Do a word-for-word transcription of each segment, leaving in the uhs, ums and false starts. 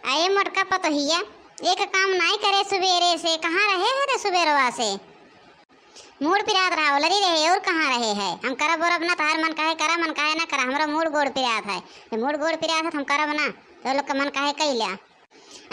अरे मोटका पतोहिया, एक काम नाई करे सुबेरे से, कहाँ रहे है रे सुबेरवा से? मूड़ पिरात रहा, ओलरी रहे, और कहाँ रहे है? हम करब ओरब ना, तहार मन काहे करा, मन काहे ना करा, हमरा मूड़ गोड़ पिरात है। ये मूड़ गोड़ पिरात है तो हम करब ना, तो लोग का मन काहे कैला?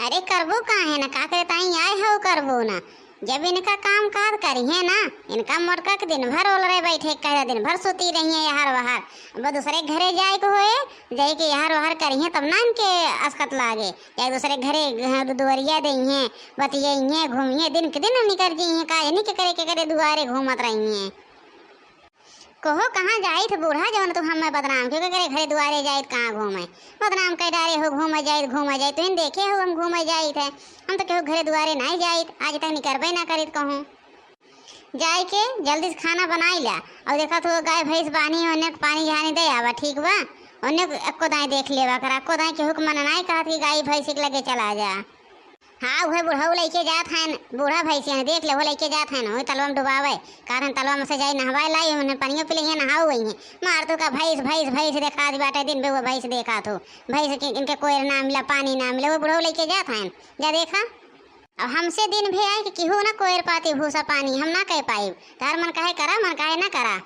अरे करबो काहे ना, का करे ताई आए हो करबो ना। जब इनका काम काज करिहे ना, इनका मोटका के दिन भर ओलरे बैठे, कह दिन भर सुती रहिए यहर वहर। अब दूसरे घरे जाए के होए, जाए के यहर वहर करिहे तब ना इनके असकत लागे। जाए दूसरे घरे, घर दुआरिया देइहे, बतियइहे, घूमिहे, दिन के दिन निकर जइहे, का जानी के करे के करे दुआरे घूमत रहिहे। कहो कहाँ जाइत बूढ़ा, जवन तू हमें बदनाम क्यों करे घरे दुआरे जाइत, कहाँ घूमे? बदनाम कर डारे हो, घूमे जाइत, घूमे जाइत, तुहिन देखे हो हम घूमे जाइत है। हम तो केहू घरे दुआरे नहीं जाइत, आज तक निकरबे ना करित कहूँ। जाए के जल्दी से खाना बनाई ला, और देखा तो गाय भैंस बानी, ओन्ने के पानी झानी दे आवा, ठीक बा? ओन्ने के एको दाई देख लेवा करा, एको दाई केहू के मन नाई कहत कि गाय भैंस के लगे चला जा। हाँ, उहे बुढ़ऊ लइके जात हन, बूढ़ा भैंसिया देख ले, वो लइके जात हन, वही तलवा में डुबावे। कारण तलवा में से जाई नहवाए लाई, उन्हें पनियो पी लेंगे, नहाओ वही। मार तो का भैंस, भैंस, भैंस देखा दी बाटे, दिन बे वो भैंस देखा थो। भैंस के, इनके कोयर ना मिला, पानी ना मिला, वो बुढ़ऊ लइके जात हन। जा देखा, अब हमसे दिन भी आए कि केहू ना कोयर पाती भूसा पानी, हम ना कह पाई। तार मन काहे करा, मन काहे ना करा।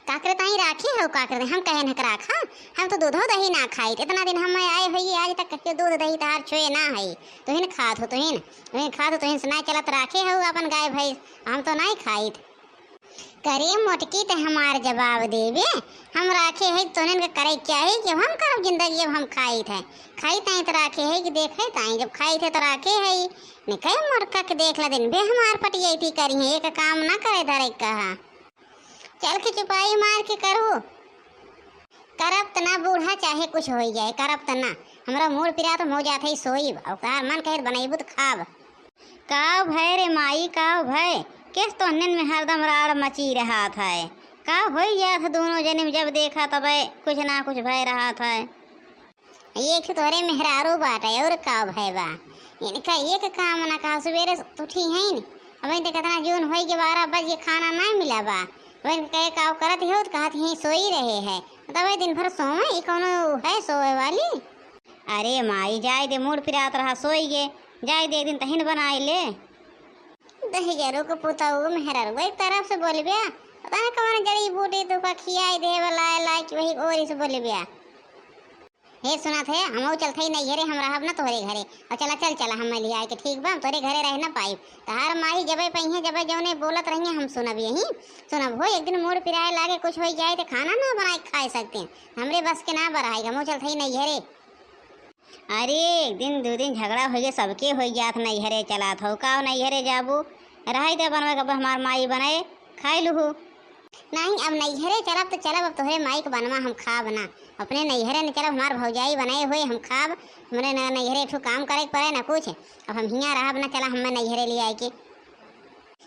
काकरे ताई राखी हो, काकरे ताई हम कहे न राखा, हम तो दूधो दही ना खाइत। इतना दिन हम आए होइए, आज तक कहियो दूध दही तहार छुए ना है। तुहिन खात हो, तुहिन, तुहिन खात हो, तुहिन से ना चलत राखे हो अपन गाय भैंस, हम तो नहीं खाइत। करे मोटकी ते हमार जवाब देबे, हम राखे है तोहन के करे क्या है कि हम करब जिंदगी अब हम खाइत है, खाइत है तो राखे है कि देखे ताई जब खाइत है तो राखे है, ने कहे मोटका के देख ला दिन बे हमार पटियाई थी करी है, एक काम ना करे धरे कहा। चल के चुपाई मार के करू। करब त ना बूढ़ा, चाहे कुछ होई जाए, करब त ना। हमरा मूड़ पिरात हो जात है सोईब, और तार मन कहे बनैबू त खाब। का भय रे माई, का भय? केस तोहनिन में हरदम राड़ मची रहत है। का होई जात है दोनों जने में, जब देखा तबे कुछ ना कुछ भय रहत है। एक ठो तोहरे मेहरारू बाटे, और का भय बा? इनका एक काम ना कहा, सुबेरे से उठी हैं न, अब इनके कितना जून होई के बारह बज के खाना ना मिला बा। अब इनके कहे का करत हो तो कहत ही सोई रहे है, तब दिन भर सोवे, ई कौनो है सोवे वाली? अरे माई, जाए दे, मूड़ पिरात रहा सोई गे, जाए दे, एक दिन तहिन बनाए ले। दहिजरू के पुतऊ मेहररुआ एक तरफ से बोलब्या, पता न कवन जड़ी बूटी तू का खियाई दे वाला लाए कि वही ओरी से बोलब्या। हे सुनत है, हमहू चलत हई नैहरे, हम रहब ना तोहरे घरे। और चला, चल चला, हम लिया के ठीक बा, हम तोहरे घरे रह ना पाइब। तहार माई जबे पइहे, जबे जौने बोलत रहिए, हम सुनब यही। सुनब हो, एक दिन मूड़ पिराए लागे, कुछ होई जाए तो खाना ना बनाए के खाए सकते हैं। हमरे बस के ना बरहाई, हमहू चलत हई नैहरे। अरे, एक दिन दो दिन झगड़ा होइए, सबके होई जात, नैहरे चलात हो, का नैहरे जाबू? रहाई दे बनवे के, अब हमार माई बनाए, खाई लूहू। नहीं, अब नैहरे चलब तो चलब, अब तोहरे माई के बनवा हम खाब ना। अपने नैहरे न चलब, हमार भौजाई बनाए हुए हम खाब। हमरे न नैहरे एक ठो काम करे के पड़े ना कुछ, अब हम हियाँ रहब ना, चला हमें नैहरे ले आए के।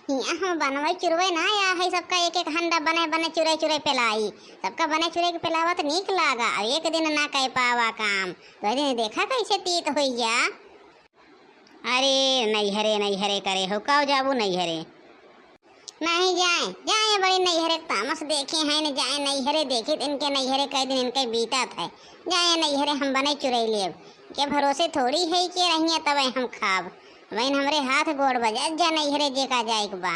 हियाँ हम बनवे चुरवे ना या है, सबका एक एक हंडा बने बने चुरे चुरे पिलाई, सबका बने चुरे के पिलावत नीक लागा। अब एक दिन ना कह पावा काम, तो दिन देखा कैसे तीत होइया। अरे नैहरे नैहरे करे हो, कब जाबू नैहरे? नहीं जाए, जाए बड़ी नैहरे के तामस देखे हैं न, जाए नैहरे देखी त इनके नैहरे कई दिन इनके बीतत है। जाए नैहरे हम बने चुरई लेब, के भरोसे थोड़ी है के रहिए तबे हम खाब। वहीं हमरे हाथ गोड़ बजा जा नैहरे जे का जाए के बा।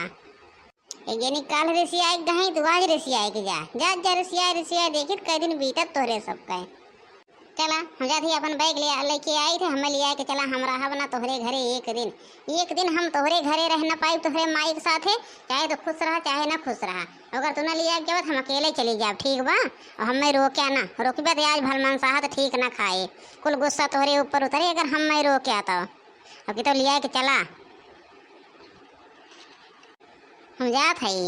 एक जनी काल रिसियाए के गई, तू आज रिसियाए के जा, जा जा रिसियाए रिसियाए देखी त कई दिन बीतत तोहरे सब कहे। चला, हम जात ही अपन बैग ले, लेके आई थे, हमें ले आए के चला, हम रहब ना तोहरे घरे एक दिन। एक दिन हम तोहरे घरे रह ना पाइब तोहरे माई के साथे, चाहे तो खुश रहा, चाहे ना खुश रहा। अगर तू ना ले आए के जबत हम अकेले चली जाब, ठीक बा? और हमें रोक्या ना, रोकबे तो आज भलमनसाहत ठीक ना खाए, कुल गुस्सा तोहरे ऊपर उतरे अगर हमें रोक्या तो। अब की तो ले आए के चला। हम जात हई,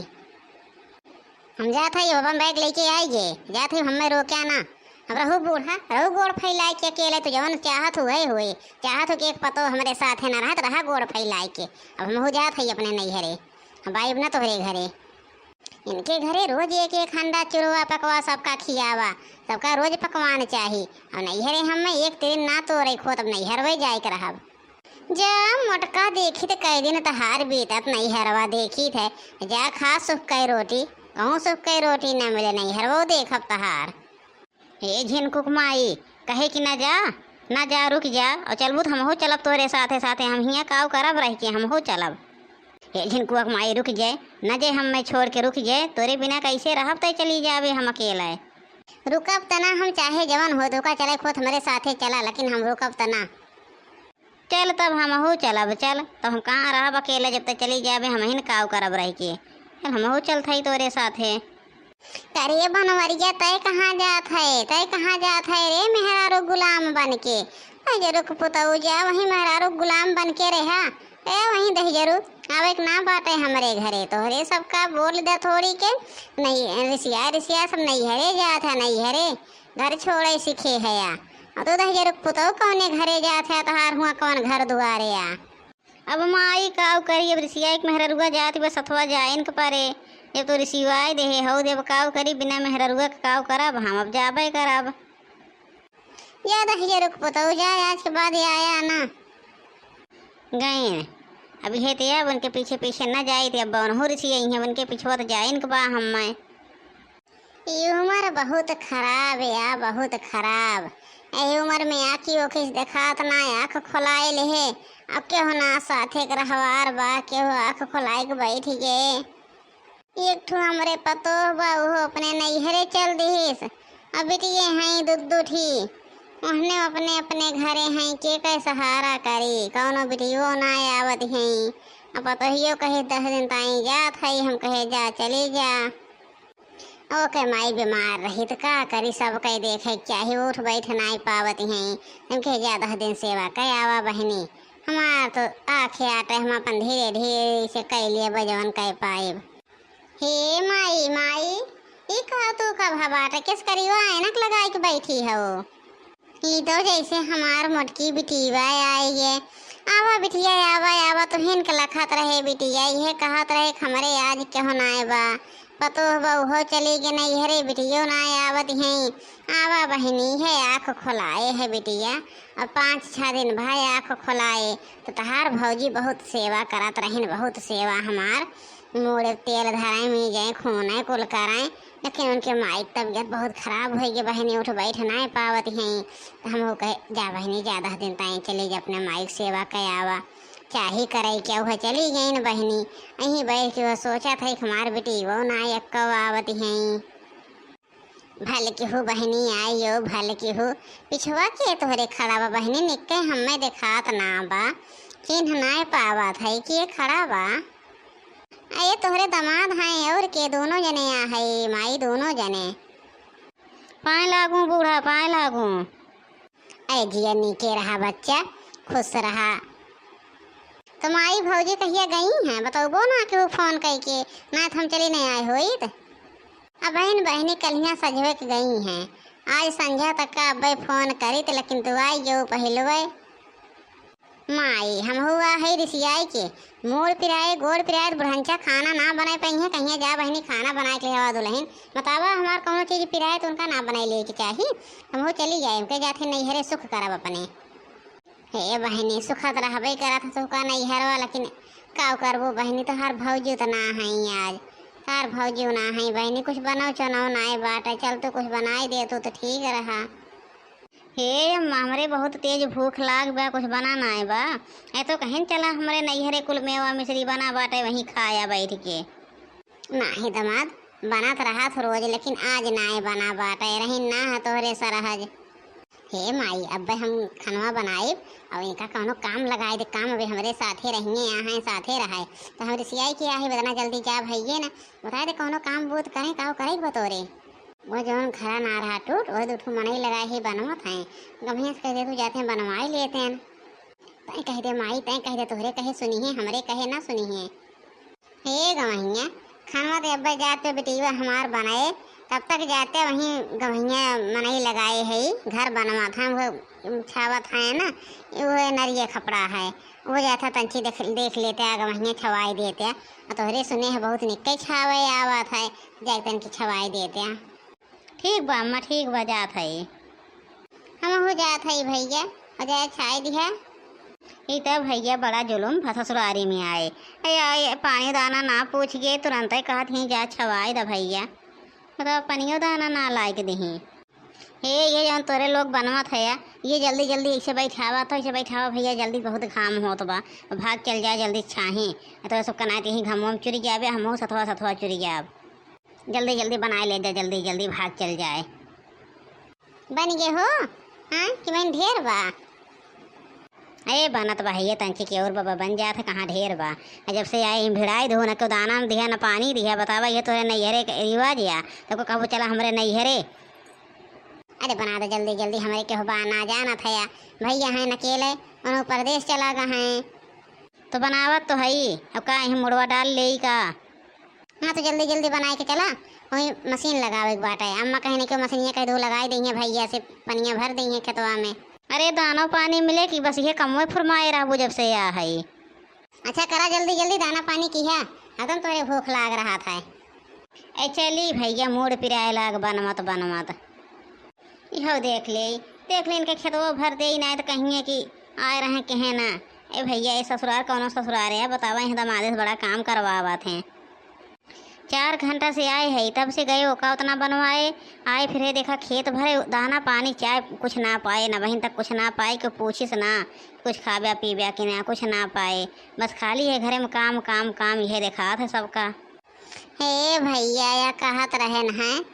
हम जात हई, अपन बैग लेके आई गे, जात हई, हमें रोक्या ना। अब रहू बूढ़ा, रहू गोड़ फैलाए के अकेले, तो जवन चाहत हुए हुए, चाहत हो कि एक पतो हमरे साथे ना रहत रहा गोड़ फैलाए के। अब हमहू जात हई अपने नैहरे, अब आइब ना तोहरे घरे। इनके घरे रोज एक एक हंडा चुरवा पकवा सबका खियावा, सबका रोज पकवान चाही। अब नैहरे हमें एक दिन ना तोरे खो, तब नैहरवे जाए के रहब। जा मोटका देखी त कई दिन तहार बीतत नैहरवा देखी थे। जा खा सुख के रोटी, कहूँ सुख के रोटी न मिले नैहरवो देखब तहार। हे झिनकुक माई, कहे कि न जा, ना जा, रुक जा, अउर चलबू त हमहू चलब तोहरे साथे साथे, हम हियाँ काउ करब रहि के, हमहू चलब। हे झिनकुआ क माई, रुक जाए, न जाए, हम मैं छोड़ के रुक जाए, तोरे बिना कैसे रहब, तै चली जाबे हम अकेले। रुकब त ना, हम चाहे जवन हो, तोका चले खोत हमरे साथे चला, लेकिन हम रुकब त ना। चल तब हमहू चलब, चल तब हम कहाँ रहब अकेले, जब तै चली जाबे, हमहिन काउ करब रहि के। चल हमहू चलत हई तोरे साथे। करे बनवरिया, तै कहाँ जात है, तै कहाँ जात है रे मेहरारू गुलाम बन के? दहिजरू क पुतऊ जा, वहीं मेहरारू गुलाम बन के रहा। ए वहीं दहिजरू, आवे के ना बाटे हमरे घरे, तोहरे सबका बोल दे थोड़ी के। नहीं रिसिया, रिसिया सब नैहरे जात है, नैहरे घर छोड़े सीखे है या। और तू दहिजरू क पुतऊ कौने घरे जात है, तोहार हुआ कौन घर दुआरे आ? अब माई काउ करी, अब रिसियाई के मेहररुआ जात बा सथवा जाइन के परे। जब तो रिसियाई देहे हऊ दे, अब काउ करी, बिना मेहररुआ के काउ करब, हम अब जाबे करब। या दहिजरू क पुतऊ जाए, आज के बाद आया ना। गए। अब इहे ते अब उनके पीछे पीछे न जाई, ते अब उनहु रिसियाई हैं, उनके पिछुआ तो जाइन के बा हम मैं। ई उमर बहुत खराब या, बहुत खराब। एही उमर में आँखी ओखी देखात ना, आँख खोलाए लेहे। अब केहू ना साथे के रहवार बा, केहू आँख खोलाए के बैठ गए। एक ठो हमरे पतोह बा, उहो अपने नैहरे चल दिहिस। अब बिटिये हैं दू दू ठी, उहने अपने अपने घरे हैं, के कै सहारा करी? कौनो बिटियो ना आवत हैं। अब पतोहियो कहे दस दिन ताई जात है, हम कहे जा चली जा। ओके माई बीमार रही त का करी, सब कई देखे के चाही, उठ बैठ नाई पावत हैं। हम कहे जा दस दिन सेवा कै आवा बहिनी, हमार तो आँखे आटे, हम अपन धीरे धीरे से कै लिए बजवन कै पाइब। हे माई, माई, ई का तू का भा बाटे, किस करियो ऐनक लगाई के बैठी हो? ई तो जैसे हमार मोटकी बिटिया आई है। आवा बिटिया, आवा, आवा, तुहिन के लखत रहे बिटिया, इहे कहत रहे कि हमरे आज केहू नाय बा। पतोह बहू चली गए नैहरे, बिटियो नाय आवत हैं। आवा बहिनी, है आँख खोलाए है बिटिया। अब पाँच छह दिन भाई आँख खोलाए, तो तहार भौजी बहुत सेवा करत रहिन, बहुत सेवा हमार। मूड़े तेल धराए, मीजे, खूने कुल कराए, लेकिन उनके माई के तबियत बहुत खराब होइ गई बहिनी, उठ बैठ नाय पावत हैं। तो हम वो कहे, जा बहिनी, जा दस दिन ताई चली जा अपने माई के सेवा कै आवा। चाही करे क्या वह चली गई न बहिनी, यहीं बैठ के वह सोचत है कि हमार बेटी वो ना एक्को आवत हैं। भल केहू बहिनी आइयो, भल केहू। पिछवा के तोहरे खड़ा बा बहिनी, निक्के हमें देखात ना बा, चिन्ह नाय पावत है कि ये खड़ा बा। आ ये तोहरे दामाद हैं और के, दोनों जने आ है माई, दोनों जने। पाए लागू बूढ़ा, पाए लागू। अरे जिया, नीके रहा बच्चा, खुश रहा। तो माई भौजी कहिया गई हैं, बतौबो ना कि वो फोन कई के, ना तो हम चली नहीं आए होइत। अब बहन बहनी कलियाँ सजवे के गई हैं, आज संझा तक का अब्बे फोन करी त, लेकिन तू आई जो पहिलवे। माई, हम हुआ है रिसियाई के, मूड़ पिराए, गोड़ पिराए, त बुढ़ंचा खाना ना बनाए पइहें, कहिए जा बहिनी खाना बनाए के ले आवा दुलहिन। बतावा, हमार कौनो चीज पिराए त उनका ना बनाए ले के चाही। हम हो चली जाए, उनके जाते नैहरे सुख करब अपने। हे बहिनी, सुखत रहबे करत ह तोहका नैहरवा, लेकिन का करबो बहिनी, तोहार भौजी त ना हई आज, तोहार भौजी ना हई बहिनी, कुछ बनौ चनौ नाय बाटे, चल तू कुछ बनाई दे तू त ठीक रहा। हे अम्मा, हमरे बहुत तेज भूख लाग बा, कुछ बना नाय बा। ए तो कहिन चला हमरे नैहरे कुल मेवा मिश्री बना बाटे, वहीं खाया बैठ के। नाही दमाद, बनत रहत रोज, लेकिन आज नाय बना बाटे, रही ना है तोहरे सरहज। हे माई, अब्बे हम खनवा बनाइब, और इनका कौनो काम लगाए दे, काम अबे हमरे साथे रहिए, यहाँ साथे रहे, तो हम रिसियाई के आही, बदना जल्दी जा भइये ना, बताए दे कौनो काम बूत करें, का करे के बतोरे। वो जौन घरा ना रहा टूट, वो दू ठो मनई लगाए ही बनवत हैं, गम्हिया से कह दे तू जाते हैं बनवाई लेते हैं। तैं कह दे माई, तैं कह दे, तोहरे कहे सुनी है, हमरे कहे ना सुनी है। हे गवहिया, खानवा ते अब्बे जात पे बेटीवा हमार बनाए, तब तक जाते वहीं गवहिया मनई लगाए है, घर बनवा था, वो छावत है ना, वो नरिये खपड़ा है, वो जाता तंची देख, देख लेते, आ गवहिया छवाई देते, आ तोहरे सुने है बहुत निक्के छावे आवत है, जाए तनकी छवाई देते। ठीक बा अम्मा, ठीक बा, जात है। हमहू जात हई भइया, हो जाए छाई दिहा। ई त भइया बड़ा जुलुम बा ससुरारी में आए। ए, ए, पानी दाना ना पूछ के तुरंते कहत ही जा छवाई द भइया। मतलब पनियो दाना ना लाइक दिही। ए, ये जौन तोरे लोग बनवत है या, ये जल्दी जल्दी ऐसे बैठावा तो, ऐसे बैठावा भैया, जल्दी बहुत घाम होत बा, भाग चल जाए जल्दी छाही। तो सब कनात यही घामवा में चुरी जाबे, हमहू सथवा सथवा चुरी जाब। जल्दी जल्दी बनाए ले जा, जल्दी जल्दी भाग चल जाए। बन गए हो? हाँ, कि बहन ढेर बा? ए, बनत बा, ये तंची के और बाबा बन जात है, कहाँ ढेर बा। आ जब से आए, भिड़ाई दो, न केहू दाना में दिया, न पानी दिया, बतावा, ये तोरे नैहरे के रिवाज या, तो को कहबो, "चला हमरे नैहरे।" अरे बना दे जल्दी जल्दी, हमरे केहू बा ना जानत है या, भैया हैं अकेले, उन्हों परदेस चला गए हैं। तो बनावत तो हई, अब का यहीं मुड़वा डाल लेई का? हाँ, तो जल्दी जल्दी बनाए के चला, वही मशीन लगावे के बाटे। अम्मा कहीं नहीं, क्यों मशीनिया कह दो लगाई देइहें, भैया से पनिया भर देइहें खेतवा में। अरे, दानो पानी मिले कि बस ये कमवे फुरमाए रहबू जब से आ हई। अच्छा करा, जल्दी जल्दी दाना पानी किहा, हरदम तोरे भूख लाग रहा था। ए चली भैया, मूड़ पिराए लाग बनवत बनवत। इहो देख ले, देख ले, इनके खेतवा भर देई, नाहीं तो कहिए कि आए रहे कहे ना। ए भैया, ये ससुरार कौनो ससुरार है, बतावा, यहाँ दमादे से बड़ा काम करवावत हैं। चार घंटा से आए है, तब से गए, ओका उतना बनवाए, आए फिर है, देखा, खेत भरे, दाना पानी, चाय कुछ ना पाए, ना बहिन तक कुछ ना पाए, कि पूछिस ना, कुछ खाब्या पीब्या कि ना, कुछ ना पाए, बस खाली है घरे में काम, काम, काम, यह देखात है सबका। हे भैया, या कहत रहेन हैं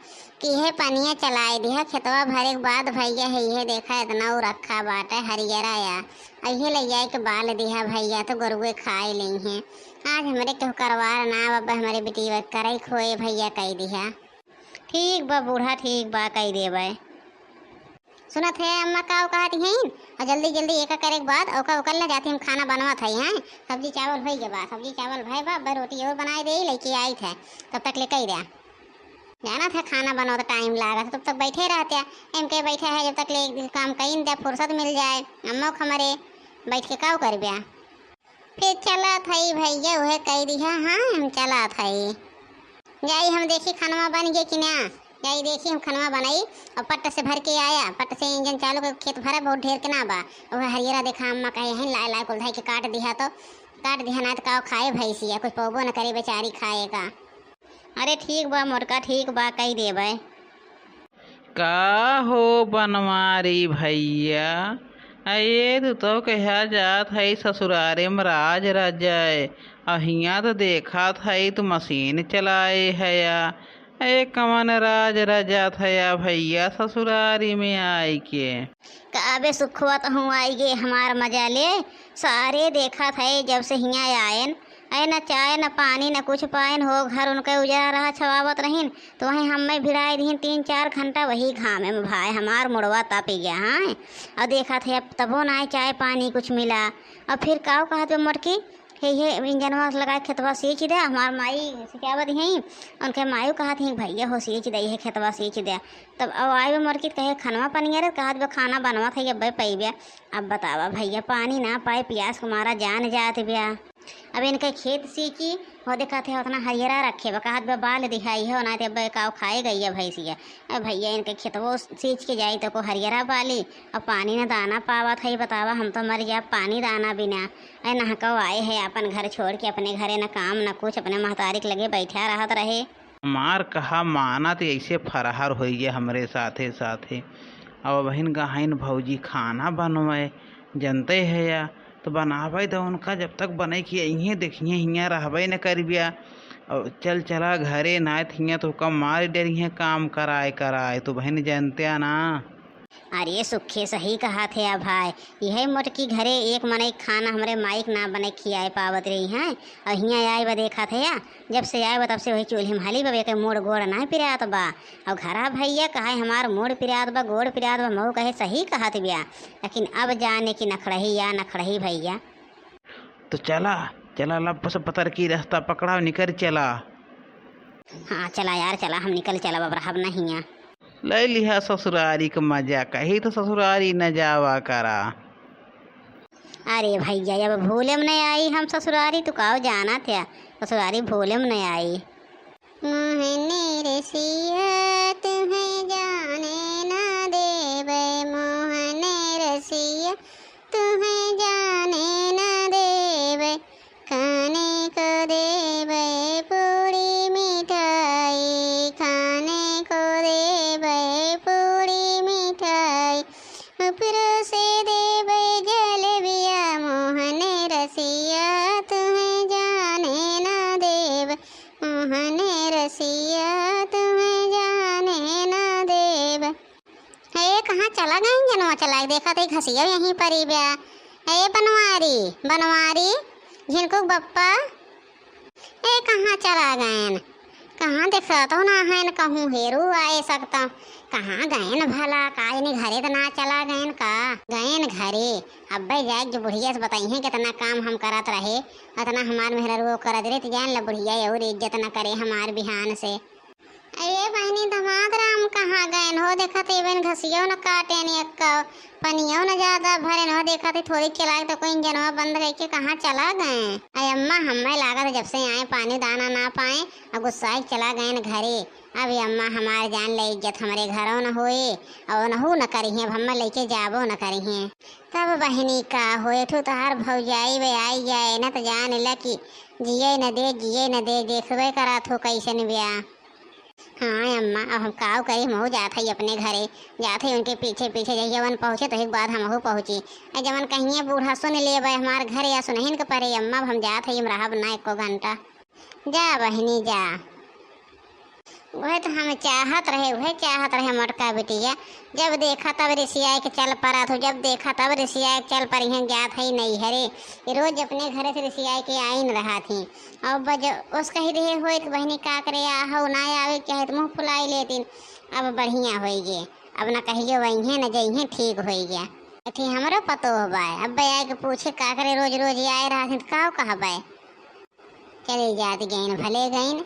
कि हे पनिया चलाए दिहा, खेतवा भरे के बाद भैया, हे इहे देखा, इतना उ रखा बाटे हरियरा या, अब इहे ले जाए के बाल दिहा भैया, तो गोरुए खाए लेइहें। आज हमरे केहू करवार ना, अब हमरे बिटिया करे खोए भैया, कह दिहा। ठीक बा बूढ़ा, ठीक बा, कह देबे। सुनत है अम्मा का कहत हईन, और जल्दी जल्दी एका करे के बाद ओका ओकर ले जाती हम खाना बनवत हई हैं। सब्जी चावल होई गए बा, सब्जी चावल भय बा, अब रोटी और बनाए दे, लेके आई थे, तब तक ले कही दे। जाना था खाना बनवत टाइम लागत, तब तक बैठे रहते, एम के बैठे है, जब तक ले काम कईन दे, फुर्सत मिल जाए, अम्मो हमरे बैठ के काव करब्या। फिर चलत हई भैया, उहे कह दिहा, हाँ, हम चलत हई। जाई हम देखी खनवा बन गए कि ना, जाई देखी हम खनवा बनाई। और पट्ट से भर के आया, पट्ट से इंजन चालू कर खेत भरा, बहुत ढेर के ना बा। उहे हरियरा देखा अम्मा कहे हैं, लाए लाए कुल धई के काट दिहा तो, काट दिहा ना तो का खाए भैंसिया, कुछ पौबो न करे बेचारी खाए का। अरे ठीक बा मोटका, ठीक बा, कह देबे। का हो बनवारी भैया, अये तू तो कहा जात है ससुरारे में राज रजय, अउ हियाँ तो देखत है तू मशीन चलाए हया, अये कवन राज रजत हया भैया ससुरारी में आइके? का बे सुखवा तो हूँ आइगे हमार मजा ले, सारे देखत है जब से हियाँ आयन, अये न चाय न पानी न कुछ पायन हो, घर उनके उजरा रहा छवावत रहिन, तो वहीं हम्मे भिड़ाई दिहिन तीन चार घंटा वही घामे में भाई हमार मुड़वा तप गया। हाँ, और देखत है अब तबो ना चाय पानी कुछ मिला। और फिर काव कहत बे मोटकी, हे, हे इंजनवा लगाए खेतवा सींच दे, हमार माई सिखावत ही, उनके मायू कहत ही, "भैया हो सींच दे, हे खेतवा सींच दे।" तब अब आए बे मोटकी कहे, "खनवा पनिया रे," कहत बे, "खाना बनवत है, अब्बे पइबे।" अब बतावा भैया, पानी ना पाए, पियास के मारा जान जात बिया। अब इनके खेत सींची, हो देखत है उतना हरियरा रखे बा, कहत बा बाल दिहाई है, ना ते अब काव खाए गई है भैंसिया। अब भैया इनके खेतवो सींच के जाई तो को हरियरा बाली, अब पानी न दाना पावत है, बतावा हम तो मर जाब पानी दाना बिना। अरे नहको आए है अपन घर छोड़ के, अपने घरे न काम न कुछ, अपने महतारी के लगे बैठा रहत रहे। हमार कहा मानत ऐसे फरहर होइए हमरे साथे साथे। अब बहिन गहाइन भौजी खाना बनवे, जनते है या, तो बनावे दो उनका, जब तक बने कि यहीं देखिए हियाँ रहबे न करबिया। और चल चला घरे, नाय त हियाँ तो हुक्का मार डरिए काम कराए कराए, तो बहिन जनते ना। अरे सुखे सही कहत है या भाई, यही मोटकी घरे एक मनई खाना हमरे माई के ना बने खियाए पावत रही हैं, और हियाँ आए बा देखत है या, जब से आए बा तब से वही चूल्हे में हली बा, एके मूड़ गोड़ ना पिरात बा। और घरा भैया कहे हमार मूड़ पिरात बा, गोड़ पिरात बा, मऊ कहे सही कहत बिया, लेकिन अब जाने की नखड़ही या नखड़ही भैया। तो चला, चला, लब से पतर की रास्ता पकड़ा, निकर चला। हाँ, चला यार, चला, हम निकल चला, अब रहब नहीं है। ले लिहा ससुरारी के मजा, कही तो ससुरारी न जावा करा। अरे भैया, अब भूले में नहीं आई हम ससुरारी, तू काव जाना था, ससुरारी भूले में नहीं आई। मोहने रसिया तुहे जाने ना देवे, मोहने रसिया तुहे जाने ना देवे, खाने को देवे पूरी मिठाई, खाने को देवे पूरी मिठाई। रसिया तुम्हें जाने ना देब, मोहन रसिया तुम्हें जाने ना देब। ए, कहाँ चला गइन जनवा चला के? देखत ही घसिया यहीं परी ब्या। ए बनवारी, बनवारी, झिनकुक बप्पा, ए कहाँ चला गइन? कहाँ देखत हो ना है न कहूँ हेरू आए सकता। कहाँ गइन भला? का जनी घरे त ना चला गइन का? गइन घरे। अब्बे जाए जो बुढ़िया से बताइहें कितना काम हम करत रहे, अतना हमार मेहररुओ करत रहे, त जान ल बुढ़िया और इज्जत न करे हमार बिहान से। अरे बहिनी, दमाद राम कहाँ गइन हो? देखत ही बहिन घसियो न काटेन एक्का, पनियो न ज्यादा भरेन हो। देखत ही थोड़ी चला के त कोई इंजनवा बंद करके कहाँ चला गए। अरे अम्मा, हमें लागत जब से आए पानी दाना ना पाए, अब गुस्सा ही चला गए न घरे। अब ये अम्मा हमार जान ले इज्जत हमरे घरों न होए, और नहू न करिहें, अब हमें लेके जाबो न करिहें। तब बहिनी का होए, ठू तोहार भौजाई वे आई जाए न त जान ल कि जिए न दे, जिए न दे, देखबे करत हो कैसन ब्या। हाँ अम्मा, अब हम काव करी, हमहू जात हई अपने घरे, जात हई उनके पीछे पीछे, जहिया वन पहुँचे तो एक बाद हमहू पहुँची। ए जवन कहिए बूढ़ा सुन लेबे हमार घर या सुनहिन के परे अम्मा, अब हम जात हई, हम रहब ना एको घंटा। जा बहिनी जा। वह तो हम चाहत रहे, वह चाहत रहे मोटका बिटिया, जब देखा तब रिसियाए के चल पड़त हो, जब देखा तब रिसियाए के चल पड़ी हैं, जात हई नैहरे। ये रोज अपने घरे से रिसियाए के आइन रहा थी। और बज उस कही रहे होइत बहिनी का करे, आहू ना आवे के चाहे त मुँह फुलाई लेतिन। अब बढ़िया होई गे, अब न कहियो वही न जइहें, ठीक होई गया। अथी हमरो पतोह बाय, अब आए के पूछे का करे, रोज रोज ये आए रहा थी त काव कहबाय। चले जात गइन, भले गइन,